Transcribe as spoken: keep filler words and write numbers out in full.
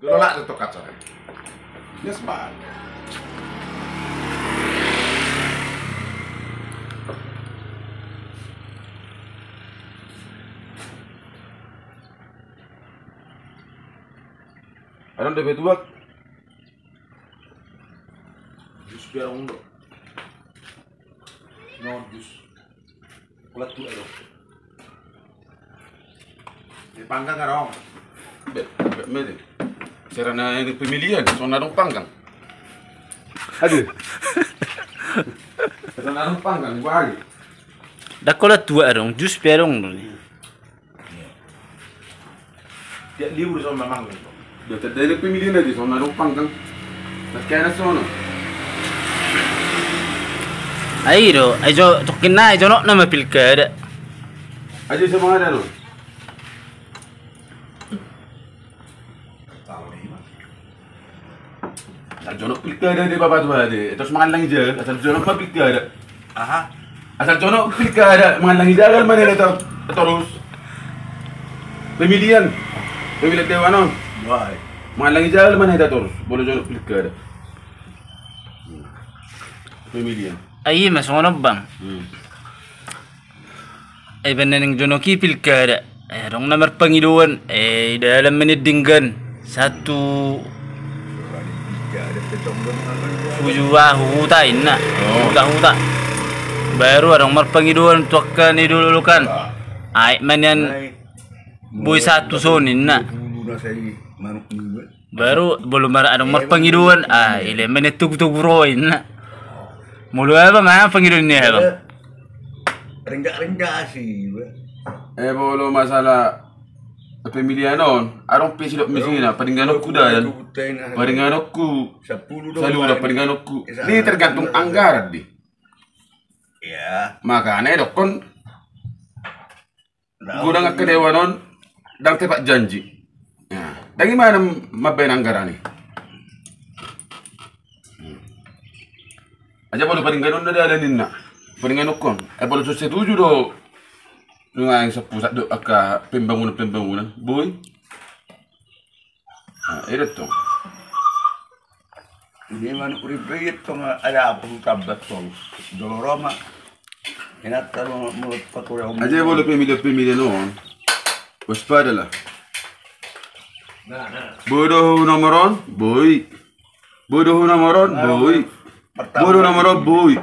Gelola tu tokacor. Yes, Pak. Adong dope tuak. Jus biar undo. No jus. Kulat tu ero. Di panggang adong. Be, be, mete. Serana ini pemilihan, songon na adong panggang. Aduh. Songon na adong panggang, bali. Ndang holan tua adong, jus pe adong do ni. Tiap libur songon na manggang. Dia terdiri pemilihan aja songon na adong panggang. Nah, kena songon. Ai do, ai jo, tokin na, ai jonok nama pilkada. Aja sama ada lo. Asal jonok pilkada de, Bapak Tua de. Terus mangallangi jagal, asal jonok ma pilkada. Aha. Asal jonok pilkada, mangallangi jagal ma na to-, terus. Pemilihan. Pemilihan dewan on. Wah. Mangallangi jagal ma na to terus. Molo jonok pilkada. Pemilihan. Ai, masuk ono, Bang. Hmm. Ai, baen na naeng jonok i pilkada. Eh, adong na marpangidoan. Eh, i dalan ma na denggan. Satu. Uju ah, huta inna. Oh. Huta, huta. Baru adong marpangidoan tu angka na di dolok an. Ai, ma nian boi satu songon i inna. Baru, molo mar-, adong marpangidoan, ah, i dalan ma na togu-togu ro inna. Molo aha, Bang, aha pangidoan ni aha, Bang? Rengga-rengga si, Bang. Eh, molo masalah pemilihan on, adong pe sidok misi na, paringanonku dalan, paringanonku saluran, paringanonku. Ini tergantung anggaran di. Iya. Makana dokkon godang angka dewan on, ndang tepat janji. Nah, ndang i ma na mambaen anggaran i. Aja molo paringanon na dalan inna. Paringanonku on. Eh, molo so setuju do. Nunga yang sepusat do angka pembangunan-pembangunan. Boi. Nah, i do tong. Dia manuk ribet tong ada apa tu tabat tong. Jolo ro ma. Enak taro mau pakai. Aja molo pemilihan-pemilihan on. Waspada lah. Nah, nah. Bodoh nomor on, boi. Bodoh nomor on, boi. Bodoh nomor on, boi.